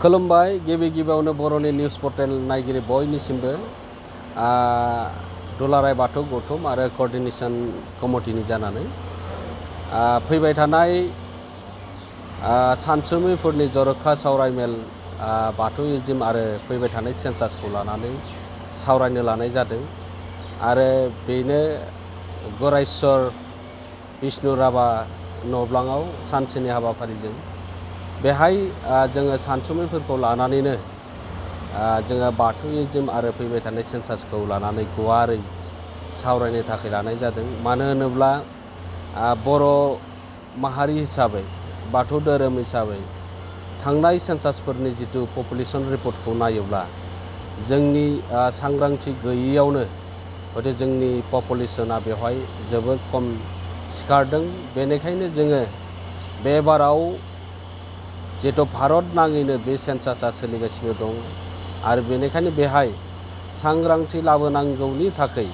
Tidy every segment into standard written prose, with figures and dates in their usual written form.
खुलुमबाय गिबि गिबियावनो बर'नि निउस पर्टेल नायगिरि बयनिसिमबो दुलाराय बाथौ गौथुम आरो कोअर्डिनेशन कमिटिनि जानानै फैबाय थानाय सानसुमैफोरनि जर'खा सावरायमेल बाथौइज्म आरो फैबाय थानाय सेन्सासखौ लानानै सावरायनो लानाय जादों आरो बेनो गरायस्वर बिष्णु राभा न'ब्लाङाव सानसेनि हाबाफारिजों बेहाय जोङो सानसुमैफोरखौ लानानैनो जोङो बाथौइज्म आरो फैबाय थानाय सेन्सासखौ लानानै गुवारै सावरायनो थाखाय लानाय जादों। मानो होनोब्ला बर' माहारि हिसाबै बाथौ धोरोम हिसाबै थांनाय सेन्सासफोरनि जिथु पपुलेसन रिपर्टखौ नायोब्ला जोंनि सांग्रांथि गैयैयावनो हयथ' जोंनि पपुलेसना बेवहाय जोबोद खम सिखारदों। बेनिखायनो जोङो बे बाराव जिहेतु भारत नाङैनो बे सेन्सासआ सोलिगासिनो दं आरो बेनिखायनो बेहाय सांग्रांथि लाबोनांगौनि थाखाय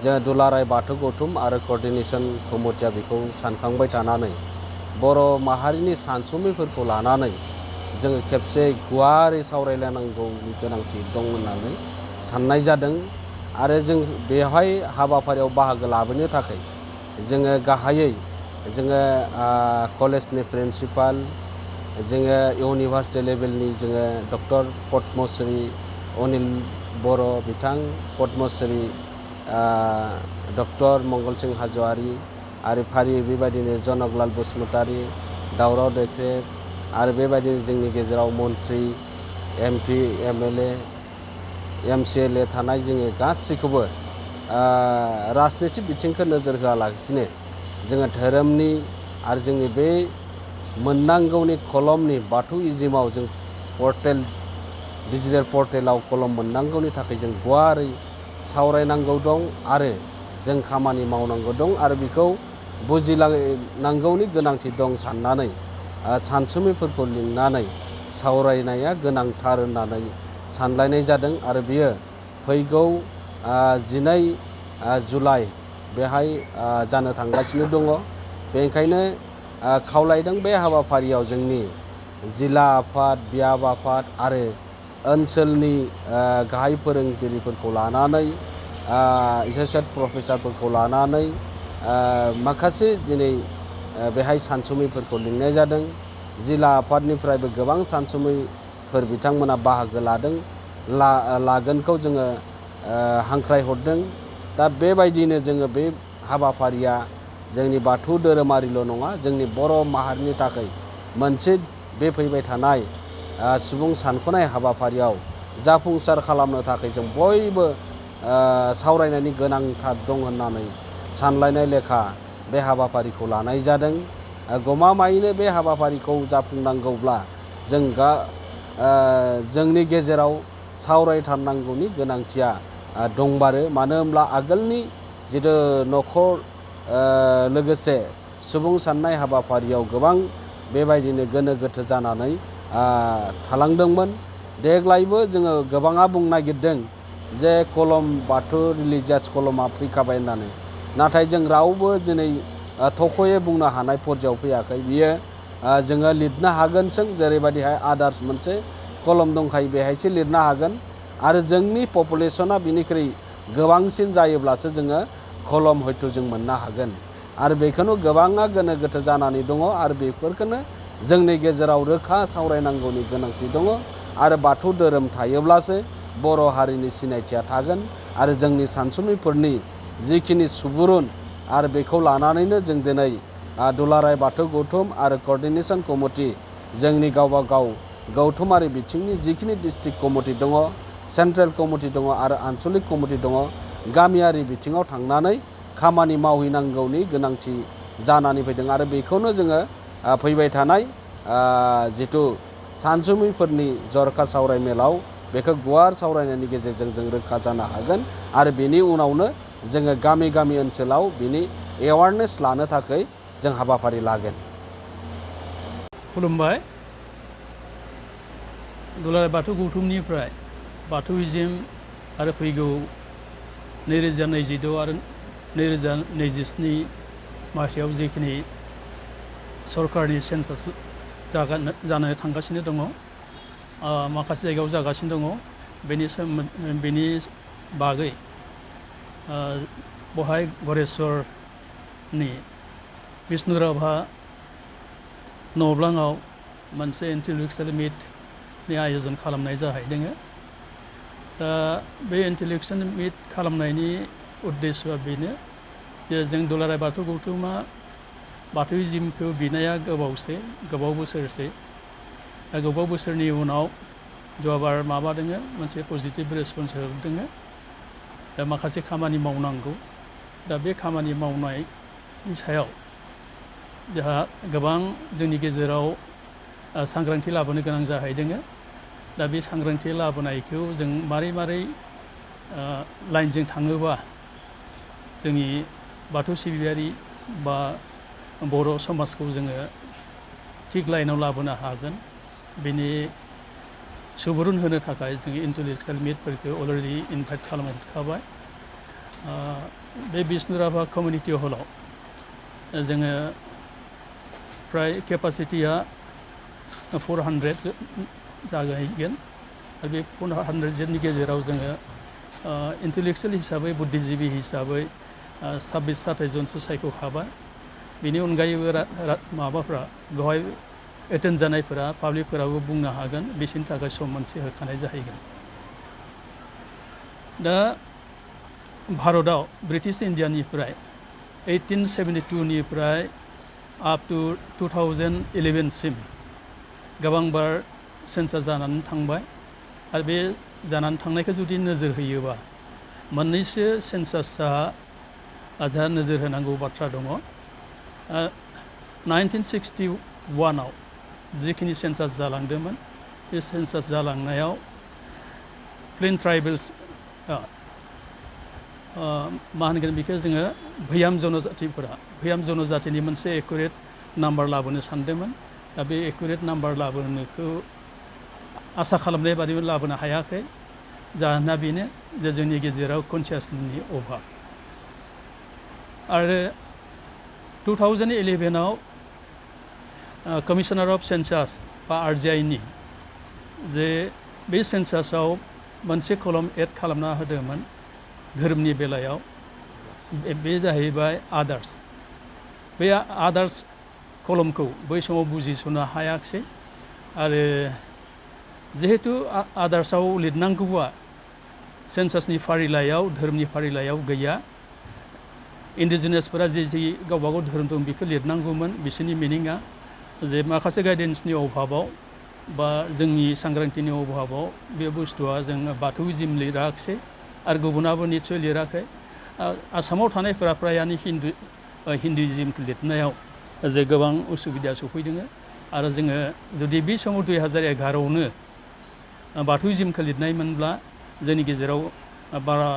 जों दुलाराय बाथौ गौथुम आरो कोअर्डिनेशन कमिटिया बेखौ सानखांबाय थानानै बर' माहारिनि सानसुमैफोरखौ लानानै जोङो खेबसे गुवारै सावरायलायनांगौनि गोनांथि दं होननानै साननाय जादों आरो जों बेवहाय हाबाफारियाव बाहागो लाबोनो थाखाय जोङो गाहायै जोङो कलेजनि प्रिन्सिपाल जोङो इउनिभार्सिटि लेभेलनि जोङो डक्टर पद्मश्री अनिल बर' बिथां पद्मश्री डक्टर मंगल सिं हाज'वारि आरो फारियै बेबायदिनो जनकलाल बसुमतारी दावराव दैख्रेब आरो बेबायदिनो जोंनि गेजेराव मन्त्रि MP MLA MCLA थानाय जोङो गासैखौबो राजनितिक बिथिंखौ नोजोर होआलासिनो जोङो धोरोमनि आरो जोंनि बे मोननांगौनि कलमनि बाथौइज्मआव जों पर्टेल डिजिटेल पर्टेलाव कलम मोननांगौनि थाखाय जों गुवारै सावरायनांगौ दं आरो जों खामानि मावनांगौ दं आरो बेखौ बुजिलांनांगौनि गोनांथि दं साननानै सानसुमैफोरखौ लिंनानै सावरायनाया गोनांथार होननानै सानलायनाय जादों आरो बियो फैगौ 12 जुलाइ बेहाय जानो थांगासिनो दङ। बेनिखायनो खावलायदों बे हाबाफारियाव जोंनि जिल्ला आफाद बियाब आफाद आरो ओनसोलनि गाहाय फोरोंगिरिफोरखौ लानानै एस'सियेट प्रफेसारफोरखौ लानानै माखासे दिनै बेहाय सानसुमैफोरखौ लिंनाय जादों। जिल्ला आफादनिफ्रायबो गोबां सानसुमैफोर बिथांमोना बाहागो लागोनखौ जोङो हांख्रायहरदों। दा बेबायदिनो जोङो बे हाबाफारिया जोंनि बाथौ धोरोमारिल' नङा जोंनि बर' माहारिनि थाखाय मोनसे बे फैबाय थानाय सुबुं सानख'नाय हाबाफारियाव जाफुंसार खालामनो थाखाय जों बयबो सावरायनायनि गोनांथार दं होननानै सानलायनाय लेखा बे हाबाफारिखौ लानाय जादों। गमामायैनो बे हाबाफारिखौ जाफुंनांगौब्ला जों जोंनि गेजेराव सावरायथारनांगौनि गोनांथिया दंबारो। मानो होनब्ला आगोलनि जिथु न'खर लोगोसे सुबुं साननाय हाबाफारियाव गोबां बेबायदिनो गोनो गोथो जानानै थालांदोंमोन। देग्लायबो जोङो गोबाङा बुंनो नागिरदों जे कलम बाथौ रिलिजियास कलमा फैखाबाय होननानै, नाथाय जों रावबो दिनै थख'यै बुंनो हानाय पर्यायाव फैयाखै। बियो जोङो लिरनो हागोनसों जेरैबायदिहाय आदार्स मोनसे कलम दंखायो बेहायसो लिरनो हागोन आरो जोंनि पपुलेसना बिनिख्रुइ गोबांसिन जायोब्लासो जोङो कलम हयथ' जों मोननो हागोन आरो बेखौनो गोबाङा गोनो गोथो जानानै दङ आरो बेफोरखौनो जोंनि गेजेराव रोखा सावरायनांगौनि गोनांथि दङ आरो बाथौ धोरोम थायोब्लासो बर' हारिनि सिनायथिया थागोन आरो जोंनि सानसुमैफोरनि जिखिनि सुबुरुन आरो बेखौ लानानैनो जों दिनै दुलाराय बाथौ गौथुम आरो कोअर्डिनेशन कमिटि जोंनि गावबा गाव गौथुमारि बिथिंनि जिखिनि डिस्ट्रिक्ट कमिटि दङ, सेन्ट्रेल कमिटि दङ आरो आन्चलिक कमिटि दङ, गामियारि बिथिङाव थांनानै खामानि मावहैनांगौनि गोनांथि जानानै फैदों आरो बेखौनो जोङो फैबाय थानाय जिथु सानसुमैफोरनि जर'खा सावरायमेलाव बेखौ गुवार सावरायनायनि गेजेरजों जों रोखा जानो हागोन आरो बेनि उनावनो जोङो गामि गामि ओनसोलाव बिनि एवारनेस लानो थाखाय जों हाबाफारि लागोन। खुलुमबाय। दुलाराय बाथौ गौथुमनिफ्राय बाथौइज्म आरो फैगौ 2026 आरो 2027 मायथाइयाव जिखिनि सरकारनि सेन्सास जानो थांगासिनो दङ माखासे जायगायाव जागासिनो दङ बेनि बागै बहाय गरेस्वरनि बिष्णुराभा न'ब्लाङाव मोनसे इन्टेलेक्सुयेल मिटनि आयोजन खालामनाय जाहैदों। दा बे इन्टेलेक्सुयेल मिट खालामनायनि उद्देश्यआ बेनो जे जों दुलाराय बाथौ गौथुमा बाथौइजिमखौ बिनाया गोबाव बोसोरसै। दा गोबाव बोसोरनि उनाव जबार माबादों मोनसे पजिटिभ रेसपन्स होदों। दा माखासे खामानि मावनांगौ। दा बे खामानि मावनायनि सायाव जोंहा गोबां जोंनि गेजेराव सांग्रांथि लाबोनो गोनां जाहैदों। दा बे सांग्रांथि लाबोनायखौ जों मारै लाइनजों थाङोबा जोंनि बाथौ सिबियारि बा बर' समाजखौ जोङो थिग लाइनाव लाबोनो हागोन बेनि सुबुरुन होनो थाखाय जोङो इन्टेलेक्सुयेल मिटफोरखौ अलरेडि इनभाइट खालामहरखाबाय। बे बिष्णुराभा कमिउनिटि हलाव जोङो फ्राय केपासिटिया 400 जाहैगोन आरो बे 400 जननि गेजेराव जोङो इन्टेलेक्सुयेल हिसाबै बुद्धिजिबि हिसाबै 26-27 जनसो सायख'खाबाय। बेनि अनगायैबो माबाफ्रा बेवहाय एटेन्ड जानायफोरा पाब्लिकफोराबो बुंनो हागोन बिसोरनि थाखाय सम मोनसे होखानाय जाहैगोन। दा भारतआव ब्रिटिश इन्डियानिफ्राय 1872निफ्राय आप टु 2011सिम गोबांबार सेन्सास जानानै थांबाय आरो बे जानानै थांनायखौ जुदि नोजोर होयोबा मोननैसो सेन्सासआ जोंहा नोजोर होनांगौ बाथ्रा दङ। 1961आव जिखिनि सेन्सास जालांदोंमोन बे सेन्सास जालांनायाव प्लेन ट्राइबेल्स मा होनगोन बेखौ जोङो भैयाम जनजातिनि मोनसे एकुरेट नाम्बार लाबोनो सानदोंमोन। दा बे एकुरेट नाम्बार लाबोनोखौ आसा खालामनाय बादिबो लाबोनो हायाखै। जाहोना बेनो जे जोंनि गेजेराव कनसियासनि अभाब। आरो 2011आव कमिशनार अफ सेन्सास बा RGIनि जे बे सेन्सासाव मोनसे कलम एड खालामना होदोंमोन धोरोमनि बेलायाव। बे जाहैबाय आदार्स। बे आदार्स कलमखौ बै समाव बुजिस'नो हायाखिसै आरो जिहेतु आदार्सआव लिरनांगौआ सेन्सासनि फारिलाइयाव धोरोमनि फारिलाइयाव गैया। इन्डिजिनियासफोरा जि गावबागाव धोरोम दं बेखौ लिरनांगौमोन। बिसोरनि मिनिङा जे माखासे गाइडेन्सनि अभाबाव बा जोंनि सांग्रांथिनि अभाबाव बे बुस्थुआ जों बाथौइजिम लिराखिसै आरो गुबुनाबो निस्सय लिराखै। आसामाव थानायफोरा फ्रायानो हिन्दुइजिमखौ लिरनायाव जे गोबां उसुबिदा सफैदों आरो जोङो जुदि बे समाव 2011आवनो बाथौइजिमखौ लिरनायमोनब्ला जोंनि गेजेराव बारा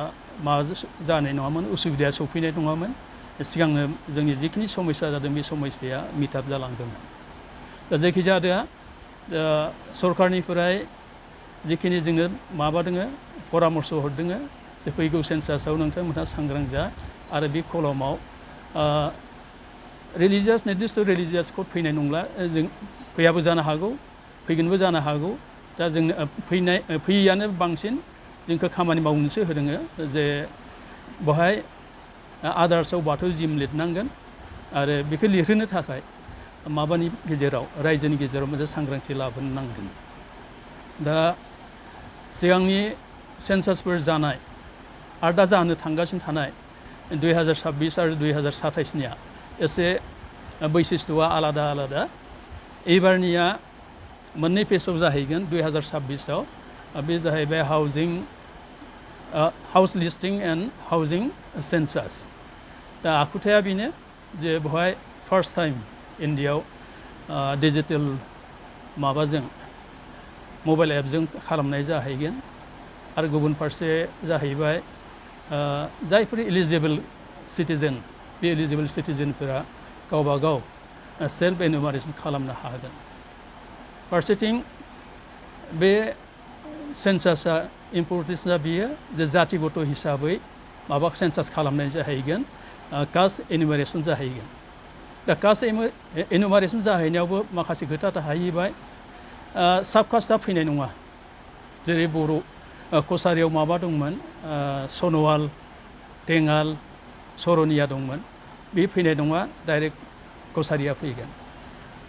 माबा जानाय नङामोन, उसुबिदाया सफैनाय नङामोन। सिगांनो जोंनि जिखिनि समस्या जादों बे समस्याया मिटाप जालांदोंमोन। दा जायखिजाया सरकारनिफ्राय जिखिनि जोङो माबादों परामर्श हरदों जे फैगौ सेन्सासाव नोंथांमोनहा सांग्रां जा आरो बे कलमाव रिलिजियास निर्दिष्ट रिलिजियास कड फैनाय नंला। जों फैयाबो जानो हागौ, फैगोनबो जानो हागौ। दा जोंनो फैयैयानो बांसिन जोंखौ खामानि मावनोसो होदों जे बेवहाय आदार्सआव बाथौइजिम लिरनांगोन आरो बेखौ लिरहोनो थाखाय माबानि गेजेराव रायजोनि गेजेराव मोनसे सांग्रांथि लाबोनो नांगोन। दा सिगांनि सेन्सासफोर जानाय आरो दा जानो थांगासिनो थानाय 2026 आरो 2027निया एसे बैशिष्ट्यआ आलादा। एबारनिया मोननै पेजआव जाहैगोन 2026आव। बे जाहैबाय हाउस लिस्टिं एन्ड हाउजिं सेन्सास। दा आखुथाया बेनो जे बेवहाय फार्स्ट टाइम इन्डियायाव डिजिटेल माबाजों मबाइल एपजों खालामनाय जाहैगोन आरो गुबुन फारसे जाहैबाय जायफोर एलिजिबोल सिटिजेन बे एलिजिबोल सिटिजेनफोरा गावबा गाव सेल्फ एनुमारेसन खालामनो हागोन। फारसेथिं बे सेन्सासआ इम्परटेन्सआ बेयो जे जातिगत हिसाबै माबा सेन्सास खालामनाय जाहैगोन, कास्ट एनुमारेसन जाहैगोन। दा कास्ट एनुमारेसन जाहैनायावबो माखासे खोथा थाहैबाय साबकास्टआ फैनाय नङा जेरै बर' कसारियाव माबा दंमोन सन'वाल टेङाल सरनिया दंमोन बे फैनाय नङा डाइरेक्ट कसारिया फैगोन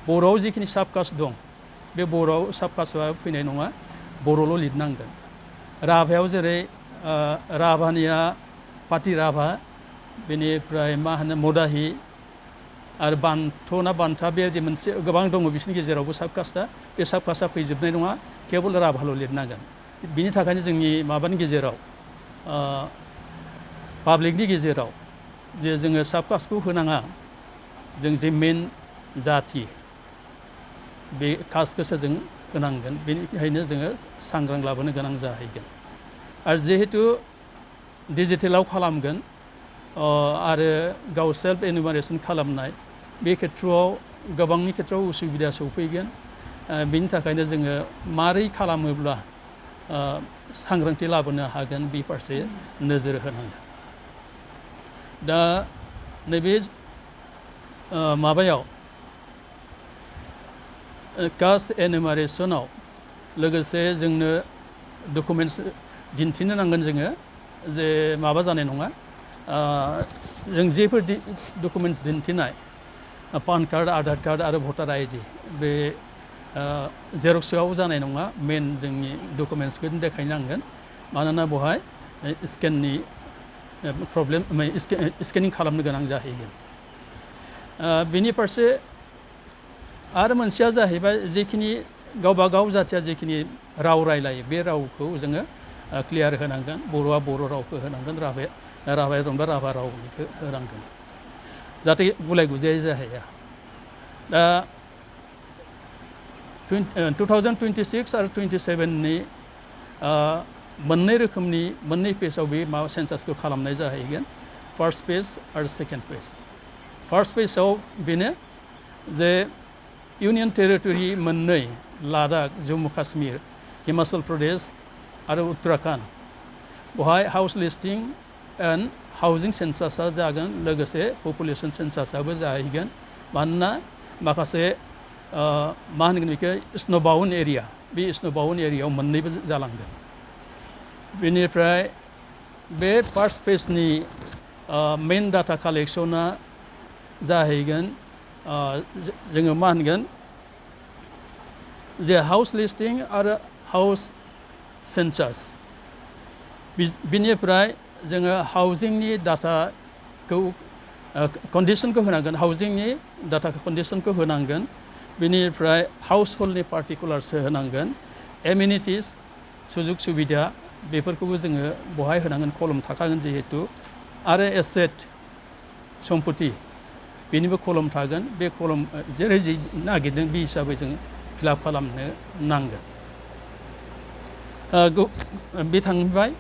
बर'आव जिखिनि साबकास्ट दं बे बर'आव साबकास्टआ फैनाय नङा बर'ल' लिरनांगोन राभायाव जेरै राभानिया पाटि राभा बेनिफ्राय मा होनो मदाहि आरो बान्थ'ना बान्था बे जे मोनसे गोबां दङ बिसोरनि गेजेरावबो साबकास्टआ बे साबकास्टआ फैजोबनाय नङा केबल राभाल' लिरनांगोन बिनि थाखायनो जोंनि माबानि गेजेराव पाब्लिकनि गेजेराव जे जोङो साबकास्टखौ होनाङा जों जे मेन जाथि बे कास्टखौसो जों होनांगोन बेनिखायनो जोङो सांग्रां लाबोनो गोनां जाहैगोन आरो जिहेतु डिजिटेलाव खालामगोन आरो गाव सेल्फ एनुमारेसन खालामनाय बे खेथ्रआव गोबांनि खेथ्रआव उसुबिदा सौफैगोन बिनि थाखायनो जोङो मारै खालामोब्ला सांग्रांथि लाबोनो हागोन बे फारसे नोजोर होनांगोन दा नैबे माबायाव कास्ट एनुमारेसनाव लोगोसे जोंनो डकुमेन्टस दिन्थिनो नांगोन जोङो जे माबा जानाय नङा जों जेफोर डकुमेन्टस दिन्थिनाय पान कार्ड आधार कार्ड आरो भटार आइडि बे जेरक्सआव जानाय नङा मेन जोंनि डकुमेन्टसखौ देखायनांगोन मानोना बेवहाय स्केननि प्रब्लेम स्केनिं खालामनो गोनां जाहैगोन बेनि फारसे आरो मोनसेया जाहैबाय जेखिनि गावबा गाव जाथिया जेखिनि राव रायलायो बे रावखौ जोङो क्लियार होनांगोन बर'आ बर' रावखौ होनांगोन राभाया दंबा राभा रावनिखौ होनांगोन जाहाथे गुलाय गुजाय जाहैया दा 2026 आरो 27नि मोननै रोखोमनि मोननै पेजआव बे माबा सेन्सासखौ खालामनाय जाहैगोन फार्स्ट पेज आरो सेकेन्ड पेज फार्स्ट पेजआव बेनो जे इउनियन टेरिटरि मोननै लादाख जम्मु काश्मीर हिमाचल प्रदेश आरो उत्तराखन्ड बेवहाय हाउस लिस्टिं एन्ड हाउजिं सेन्सासआ जागोन लोगोसे पपुलेसन सेन्सासआबो जाहैगोन मानोना माखासे मा होनगोन बेखौ स्नोबाउन्ड एरिया बे स्नोबाउन्ड एरियायाव मोननैबो जालांगोन बेनिफ्राय बे फार्स्ट पेजनि मेन डाटा कालेक्सना जाहैगोन जोङो मा होनगोन जे हाउस लिस्टिं आरो हाउस सेन्सास बिनिफ्राय जोङो हाउजिंनि डाटाखौ कन्डिसनखौ होनांगोन हाउजिंनि डाटा कन्डिसनखौ होनांगोन बेनिफ्राय हाउस हल्डनि पार्टिकुलार्सो होनांगोन एमिनिटिस सुजुग सुबिदा बेफोरखौबो जोङो बहाय होनांगोन कलम थाखागोन जिहेतु आरो एसेट सम्पति बेनिबो कलम थागोन बे कलम जेरै जि नागिरदों बे हिसाबै जों फिलाप खालामनो नांगोन बे थांबाय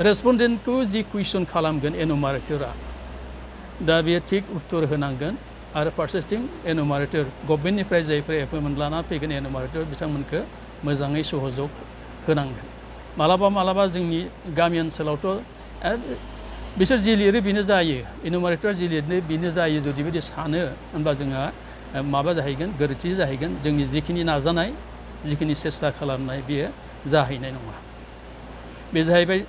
रेसपन्डेन्टखौ जि कुइसन खालामगोन एनुमारेटरा दा बेयो थिग उत्तर होनांगोन आरो फारसेथिं एनुमारेटर गभर्नमेन्टनिफ्राय जायफोर एपइन्टमेन्ट लाना फैगोन एनुमारेटर बिथांमोनखौ मोजाङै सहयोग होनांगोन मालाबा जोंनि गामि ओनसोलावथ' बिसोर जि लिरो बेनो जायो एनुमारेटरा जि लिरो बेनो जायो जुदि बिदि सानो होनबा जोंहा माबा जाहैगोन गोरोन्थि जाहैगोन जोंनि जिखिनि नाजानाय जिखिनि सेस्था खालामनाय बेयो जाहैनाय नङा बे जाहैबाय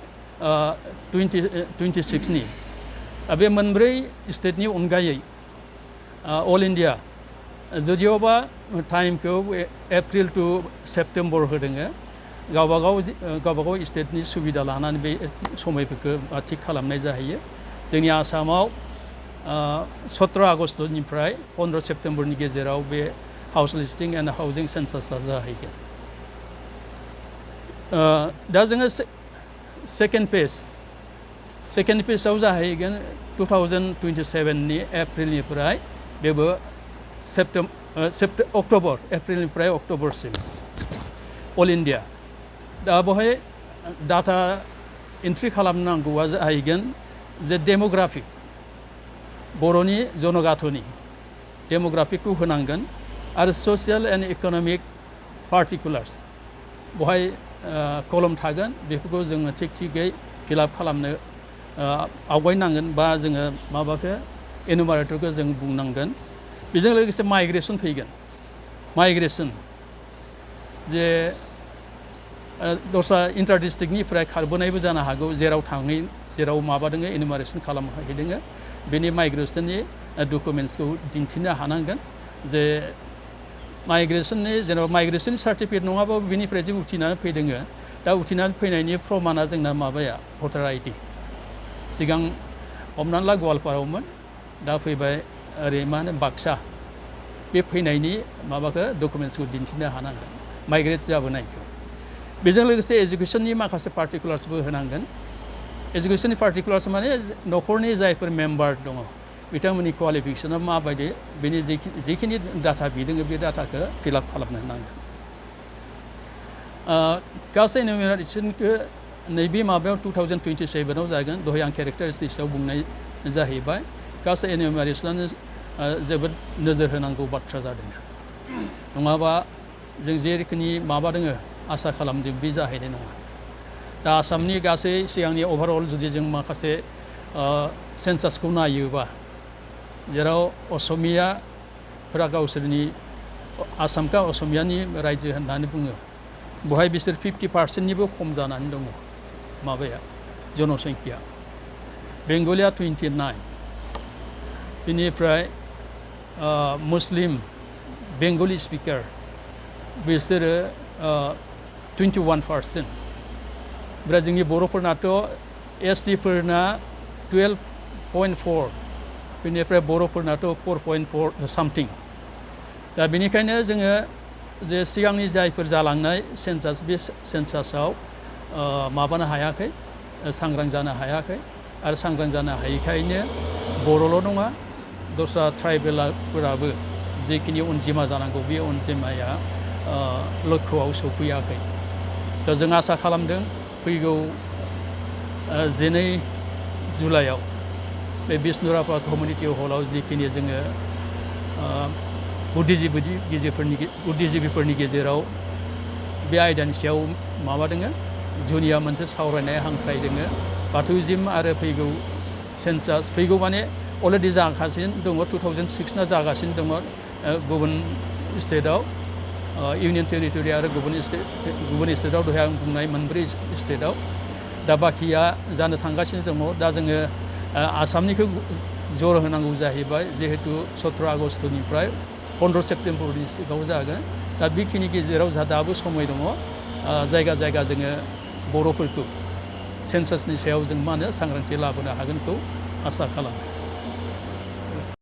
26नि बे मोनब्रै स्टेटनि अनगायै अल इन्डिया जुदिअबा टाइमखौ एप्रिल टु सेप्टेम्बर होदों गावबागाव स्टेटनि सुबिदा लानानै बे समायफोरखौ थिग खालामनाय जाहैयो जोंनि आसामाव 17 आगष्टनिफ्राय 15 सेप्तेम्बरनि गेजेराव बे हाउस लिस्टिं एन्ड हाउजिं सेन्सासआ जाहैगोन दा जोङो सेकेन्ड पेजआव जाहैगोन 2027नि एप्रिलनिफ्राय बेबो एप्रिलनिफ्राय अक्ट'बरसिम अल इन्डिया दा बेवहाय डाटा एन्ट्रि खालामनांगौआ जाहैगोन जे डेम'ग्राफिक बर'नि जनगाथ'नि डेम'ग्राफिकखौ होनांगोन आरो ससियेल एन्ड इक'नमिक पार्टिकुलार्स बेवहाय कलम थागोन बेफोरखौ जोङो थिगै फिलाप खालामनो आवगायनांगोन बा जोङो माबाखौ एनुमारेटरखौ जों बुंनांगोन बेजों लोगोसे माइग्रेसन फैगोन माइग्रेसन जे दस्रा इन्टार डिस्ट्रिक्टनिफ्राय खारबोनायबो जानो हागौ जेराव माबादों इनुमारेसन खालामहैदों बेनि माइग्रेसननि डकुमेन्ट्सखौ दिन्थिनो हानांगोन जे माइग्रेसननि जेनेबा माइग्रेसननि सार्टिफिकेट नङाबाबो बेनिफ्राय जे उथिनानै फैदों दा उथिनानै फैनायनि प्रमाना जोंना माबाया भटार आइडि सिगां हमनानै ला गवालपारायावमोन दा फैबाय ओरै मा होनो बाक्सा बे फैनायनि माबाखौ डकुमेन्ट्सखौ दिन्थिनो हानांगोन माइग्रेट जाबोनायखौ बेजों लोगोसे एजुकेसननि माखासे पार्टिकुलार्सबो होनांगोन एजुकेसननि पार्टिकुलार्स माने न'खरनि जायफोर मेम्बार दङ बिथांमोननि क्वालिफिकेसना माबायदि बेनि जिखिनि डाटा बिदों बे डाटाखौ फिलआप खालामनो नांगोन गासै इनुमेरेसनखौ नैबे माबायाव 2027आव जागोन दहाय आं केरेक्टारिस्टिक्सआव बुंनाय जाहैबाय गासै इनुमेरेसनानो जोबोद नोजोर होनांगौ बाथ्रा जादों नङाबा जों जेरोखोमनि माबा दङ आसा खालामदों बे जाहैनाय नङा दा आसामनि गासै सिगांनि अभारअल जुदि जों माखासे सेन्सासखौ नायोबा जेराव असमियाफोरा गावसोरनि आसामखौ असमियानि रायजो होननानै बुङो बेवहाय बिसोर 50%निबो खम जानानै दङ माबाया जनसंख्या बेंगलिया 29 बेनिफ्राय मुस्लिम बेंगलि स्पिकार बिसोरो 21%। ओमफ्राय जोंनि बर'फोरनाथ' एसटिफोरना 12.4 बेनिफ्राय बर'फोरनाथ' 4.4 सामथिं दा बेनिखायनो जोङो जे सिगांनि जायफोर जालांनाय सेन्सास बे सेन्सासाव माबानो हायाखै सांग्रां जानो हायाखै आरो सांग्रां जानो हायैखायनो बर'ल' नङा दस्रा ट्राइबेलफोराबो जिखिनि अनजिमा जानांगौ बे अनजिमाया लक्ष्यआव सौफैयाखै दा जों आसा खालामदों फैगौ 12 जुलाइआव बे बिष्णुरापा कमिउनिटि हलाव जिखिनि जोङो बुद्धिजिबिफोरनि गेजेराव बे आयदानि सायाव माबादों जुनिया मोनसे सावरायनाय हांख्रायदों बाथौइज्म आरो फैगौ सेन्सास फैगौ माने अलरेडि जागासिनो दङ 2006 जागासिनो दङ गुबुन स्टेटआव इउनियन टेरिटरि आरो गुबुन स्टेटआव दहाय आं बुंनाय मोनब्रै स्टेटआव दा बाखिया जानो थांगासिनो दङ दा जोङो आसामनिखौ जर होनांगौ जाहैबाय जिहेतु 17 आगष्टनिफ्राय 15 सेप्तेम्बरनि सिगाङाव जागोन दा बेखिनि गेजेराव जा दाबो समय दङ जायगा जायगा जोङो बर'फोरखौ सेन्सासनि सायाव जों मा होनो सांग्रांथि लाबोनो हागोनखौ आसा खालामो